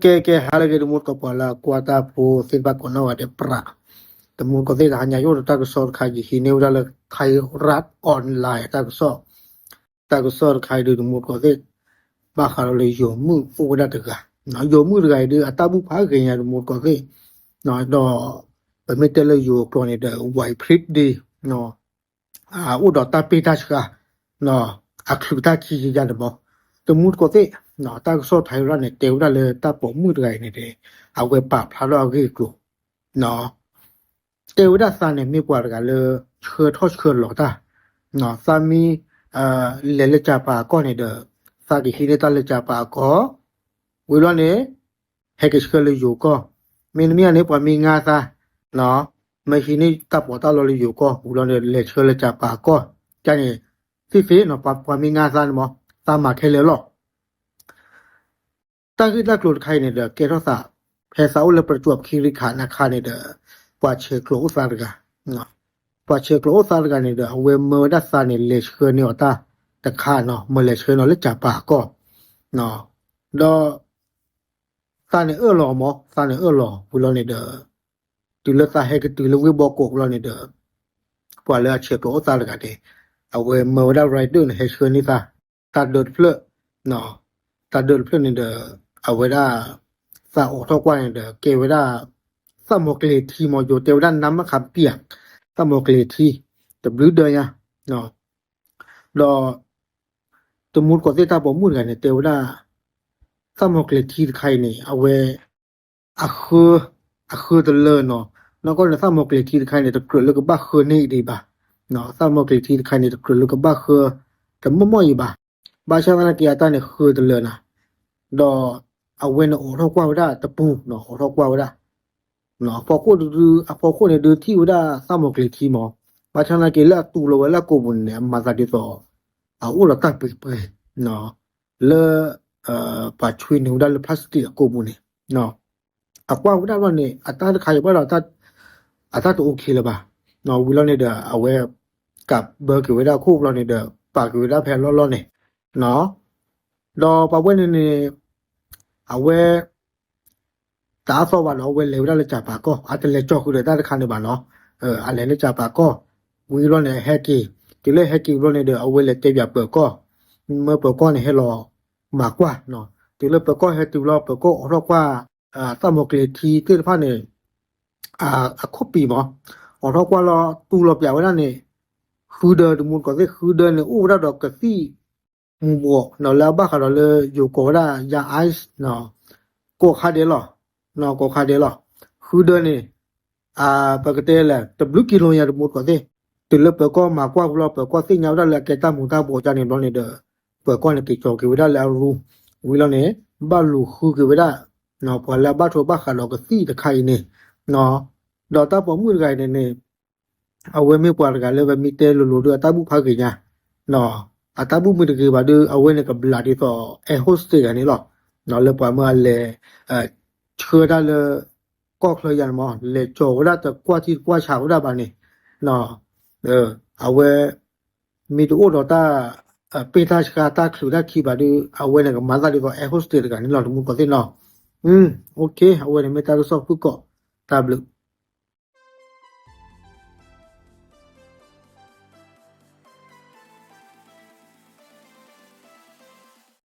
ကဲကဲ ဟါလၢအဂ့ၤ တမူတကိး ပှၤလၢအကွၢ်တၢ်ဖိသ့ၣ်တဖၣ်ကိးနီၢ်ဂၤဒဲး ပြး တမူတကိးသ့ၣ် တဟါညါယအိၣ်ဒီးတၢ်ကစီၣ်တခါ ယဟံးန့ၢ်ဝဲဒၣ်လၢ Khairad Online တၢ်ကစီၣ်, တၢ်ကစီၣ်တခါအံၤဒုး တမူတကိးသ့ၣ် ဘၣ်ဃးဒီးလၢယိၤမုၣ်အိၣ်ဝဲဒၣ်တဂၤ, ယိၤမုၣ်တဂၤအံၤဒုး အတၢ်ဘူၣ်ဖးဂ့ၤညါ တမူတကိးသ့ၣ်, ဒီး ပမ့ၢ်တဲလၢယိၤကျိာ်န့ၣ်ဒီး ဝဲ ဖရံးဒ့ အိၣ်ဒီးတၢ်ပ့ၢ်တၢ်ဆှါ, အချုးတၢ်ခံယယၤန့ၣ်မး, တမူတကိးသ့ၣ်, တၢ်ကစီၣ်ထါအံၤရၣ်န့ၣ် တဲဝဲဒၣ်လၢတၢ်ပိာ်မုၣ်တဂၤအံၤန့ၣ်ဒီး အဝဲပာ်ဖျါထီၣ်အဂ့ၢ်အကျိၤ, တဲဝဲဒၣ်သးန့ၣ်မ့ၢ်ပှၤတဂၤလၢ ဆှၢထီၣ်ဆှၢလီၤတၢ်, သးမ့ၢ် လဲၤလၢကၠၤပၤအကီၢ်န့ၣ်ဒီး သးကဟံးန့ၢ်တၢ်လၢကၠၤပၤအကီၢ်, ဝံၤလီၤန့ၣ် ဟဲက့ၤဆှၢလၢယိၤကီၢ်, မ့တမ့ၢ်န့ၣ် ပှၤမ့ၢ်ငါသး, မ့ၢ်ဟံးန့ၢ်တၢ်ပီးတၢ်လီလၢယိၤကီၢ် ဝံၤလီၤန့ၣ် လဲၤဆှၢလၢကၠၤပၤအကီၢ်, ကန့ၣ် သ့ၣ်သ့ၣ်နီၤ ပှၤမ့ၢ်ငါသးန့ၣ်မး သးမၤခဲလၢာ်လီၤ. တၢ်ဂ့ၢ်တၢ်ကျိၤတခါအံၤန့ၣ်ဒီး ကဲထီၣ်သး ဖဲသးအိၣ်လၢ ပရၢၡူး ခံရံခး နခါန့ၣ်ဒီး ပှၤဆဲးကျိးအိၣ်သးတဂၤ, ပှၤဆဲးကျိးအိၣ်သးတဂၤန့ၣ်ဒီး အဝဲမၢဝဲဒၣ်သးန့ၣ် လဲၤဆှၢန့ၢ်အီၤတၢ်တခါနီၤ, မၢလဲၤဆှၢန့ၢ်အီၤလၢကၠၤပၤအကီၢ်, ဒီး သးန့ၣ်အၢၣ်လီၤမး, သးန့ၣ်အၢၣ်လီၤဝံၤလီၤန့ၣ်ဒီး တုၤလၢသးဟဲကတုၤလၢဝ့ၢ်ဘီကိးဝံၤလီၤန့ၣ်ဒီး ပှၤလၢအဆဲးကျိးအိၣ်သးတဂၤန့ၣ် အဝဲမၢဝဲဒၣ် rider န့ၣ် ဟဲဆှၢန့ၢ်သး တၢ်ဒၢတဖျၢၣ်, တၢ်ဒၢတဖျၢၣ်န့ၣ်ဒီး အဝဲဒၣ် သးအိးထီၣ်ကွၢ်န့ၣ်ဒီး ကဲဝဲဒၣ် သၣ်မီၤကျဲၤထံမး ယိၤတဲဝဲဒၣ် နါမခါပံၣ်ဧါ, သၣ်မီၤကျဲၤထံ တဘျုးဒၢညါ ဒီး တမူတကိးသ့ၣ် တၢ်ပိာ်မုၣ်တဂၤန့ၣ် တဲဝဲဒၣ် သၣ်မီၤကျဲၤထံတခါအံၤန့ၣ် အဝဲ အဃၢ, အဃၢတလၢနီၤ, နီၢ်ကီၢ်န့ၣ် သၣ်မီၤကျဲၤထံတခါအံၤန့ၣ် တကြၢးလၢကဘၣ်ဃၢန့ၢ်အံၤဒံးဘၣ်, သၣ်မီၤကျဲၤထံတခါအံၤန့ၣ် တကြၢးလၢကဘၣ်ဃၢ တမီၢ်မီၢ်အံၤဘၣ်, ဘၣ်ဆၣ်သနာ်က့ အတၢ်န့ၣ်ဃၢတလၢနီၤ, ဒီးအဝဲန့ၣ်အိးထီၣ်ကွၢ်ဝဲဒၣ်တပူၤနီၤ, အိးထီၣ်ကွၢ်ဝဲဒၣ် အဖီခိၣ်ဒုး, အဖီခိၣ်န့ၣ်ဒုးထံၣ်ဝဲဒၣ်သၣ်မီၤကျဲၤထံမး, ဘၣ်ဆၣ်သနာ်က့လၢအတူၢ်လီၤဝဲလၢအကိာ်ပူၤန့ၣ် အမၤသးဒ်သိး အအိၣ်ဒီးတၢ်ပှ့ၤပှ့ၤ လၢ ပှၤဆွံန့ၢ်ဝဲဒၣ်လၢ plastic အကိာ်ပူၤန့ၣ်, အကွၢ်ဝဲဒၣ်ဘျီန့ၣ် အတၢ်တခါအံၤဘၣ်ဒီး အတၢ်တအိၣ်ခံလၢၤဘၣ်, ဝံၤလီၤန့ၣ်ဒီး အဝဲ ကးဘၢက့ၤဝဲဒၣ်အခိၣ်ဘျီန့ၣ်ဒီး ပာ်က့ၤဝဲဒၣ်ဖဲအလီၢ်လီၢ်န့ၣ်, ဒီးပှၤဝဲန့ၣ်န့ၣ် အဝဲ တအါသီဘၣ်ဒီး အဝဲလဲၤဝဲဒၣ်လၢကၠၤပၤကီၢ်, အတလဲၤကၠီဃုာ်ဒီးတၢ်တခါန့ၣ်ဘၣ်နီၤ, အလဲၤလၢကၠၤပၤကီၢ်, ဝံၤဘျီန့ၣ် ဟဲက့ၤ, တုၤလၢဟဲက့ၤဘျီန့ၣ်ဒီး အဝဲလဲၤတဲဘၣ်ပၢၤကီၢ်, မၢပၢၤကီၢ်န့ၣ်ဟဲလီၤမၤကွၢ်, တုၤလၢပၢၤကီၢ်ဟဲတုၤဘျီ ပၢၤကီၢ်အိးထီၣ်ကွၢ် သၣ်မီၤကျဲၤထံသ့ၣ်တဖၣ်န့ၣ် အခိၣ်ပံၤမး, အိးထီၣ်ကွၢ်လီၤ တူၢ်လီၤပၠးဝဲဒၣ်န့ၣ် ဃုဒၢ တမူတကိးသ့ၣ် ဃုဒၢန့ၣ် အိၣ်ဝဲဒၣ်ဒီးကသံၣ်မူၤဘှီးနီၤ လၢအဘၣ်ဃးဒီးလၢယိၤကိးဝဲဒၣ် ယၤ ice နီၤ, ကိးခါဒဲးလီၤ, ကိးခါဒဲးလီၤ, ဃုဒၢန့ၣ် ပကတဲလဲၣ် တဘျုးကံလိယၤ တမူတကိးသ့ၣ်, တုၤလၢပၢၤကီၢ်မၤကွၢ်ဝံၤလီၤ ပၢၤကီၢ်သ့ၣ်ညါဝဲဒၣ်လၢအကဲတၢ်မူၤတၢ်ဘှီးကန့ၣ်ဘျီန့ၣ်ဒီး ပၢၤကီၢ်န့ၣ်က့ၤကၠီၤက့ၤဝဲဒၣ်လၢအရူ, ဝံၤလီၤန့ၣ် ဘၣ်လူၤဃုက့ၤဝဲဒၣ် ပှၤလၢအဘၣ်ထွဲဘၣ်ဃးဒီးကသံၣ်တခါအံၤန့ၣ်, ဒီးတၢ်ပိာ်မုၣ်တဂၤအံၤန့ၣ်န့ၣ် အဝဲမ့ၢ်ပှၤတဂၤလၢပမ့ၢ်တဲလိၤလိၤဒီး အတၢ်ဘူၣ်ဖးဂ့ၤညါ, အတၢ်ဘူၣ်မ့ၢ်တဂ့ၤဘၣ်ဒီး အဝဲန့ၣ်ကဘျးဒ်သိး air hostess တဂၤန့ၣ်လီၤ, လၢပှၤမၢအလဲၤ ဆှၢတၢ်လၢ ကီၢ်ချၢယၤန့ၣ်မး လဲၤကၠီၤဝဲဒၣ်တကွၢ်ထံတကွၢ်ဆးဝဲဒၣ်ဘၣ်န့ၣ်, အဝဲ မ့ၢ်တအိၣ်ဒီးတၢ် ပ့ၢ်တၢ်ဆှါတၢ်ချုးတၢ်ခံဘၣ်ဒီး အဝဲန့ၣ်ကမၤသးဒ်သိး air hostess တဂၤန့ၣ်လီၤ တမူတကိးသ့ၣ်နီၤ, အဝဲန့ၣ်မ့ၢ်တၢ်ကစီၣ်ဖုၣ်ကိာ်, တၢ်ဘျုး